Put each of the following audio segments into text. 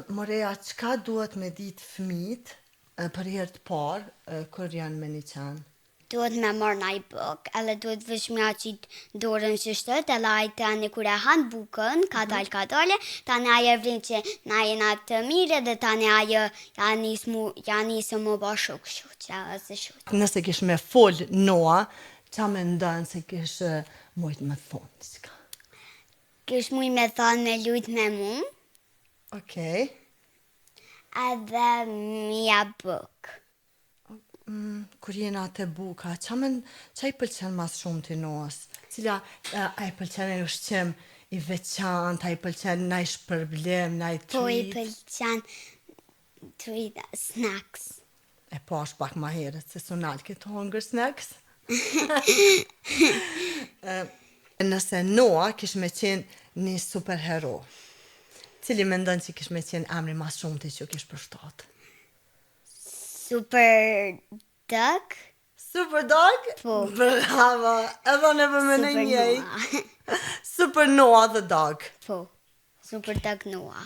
Morea, çka duhet me ditë fëmijët për herë të parë kur janë me një qen? Duhet me marrë naj bukë, edhe duhet veç me ja qit dorën qështu, edhe ai tani kur e han bukën, kadal kadale, tani ai e vren që na jena të mirë edhe tani ai ja nis mu ja nis mu ba shok shoqe ose shoqe. Nëse kish me fol Noa, ça mendon se kish mujt me thonë diçka? Kish mujt me thonë me lujt me mu. Okej. Edhe me ja bukë. Mm, kur jena te buka, ça, men, ça i pëlqen mas shumti Noas? Cila, a i pëlqen naj ushqim i veçantë, a i pëlqen naj shpërblim, naj treat? Po i pëlqen treat, snacks. E pash pak ma herët, se s'u nalke tu hongër snacks. Nëse Noa kish me qenë një superhero, cili mendon që kish me qenë emri mas shumti që kish përshtat? Super Dog. Super Dog? Po. Bravo. Edhe unë po menoj njëjtë. Super Noah the Dog. Po. Super Dog Noah.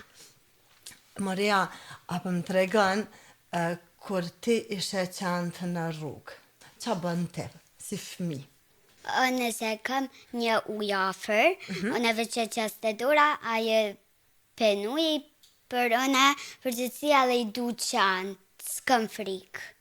Morea, a po më tregon uh, kur ti ishe qentë në rrugë? Ça bën ti si fëmi? Nëse kam një ujë afër, mm -hmm. unë veç e qes te dora, ajo pin uji, për unë përgjithësi edhe i du qentë, s'kam frikë.